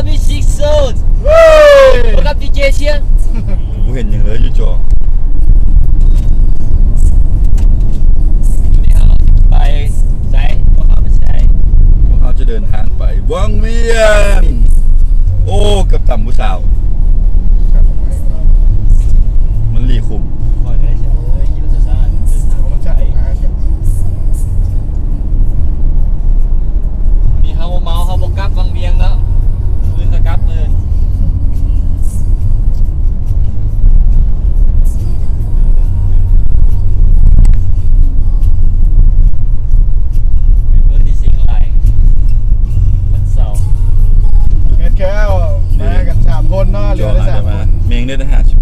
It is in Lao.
Music Zone ເອີຍ ກັບດີເຈຊຽງ ບໍ່ເຫັນຫຍັງເລີຍຢູ່ຈໍ. ໄປໃສ? ພວກເຮົາໄປໃສ? ພວກເຮົາຈະເດີນທາງໄປວັງວຽງ. ໂອ້ ເກືອບຕຳຜູ້ສາວ. ມັນຫຼີຂຸມ. ມີເຮົາບໍ່ເມົາ ເຮົາບໍ່ກັບວັງວຽງເນາະ. ຄືນກໍກັບເລີຍ. ເປັນມື້ທີ່ຊິງຫຼາຍ ວັນເສົາ. ເຮັດແລ້ວ ມາກັນສາມຄົນເນາະ ເຫຼືອໄດ້ສາມຄົນ. ເມງໄດ້ຫ້າສິບ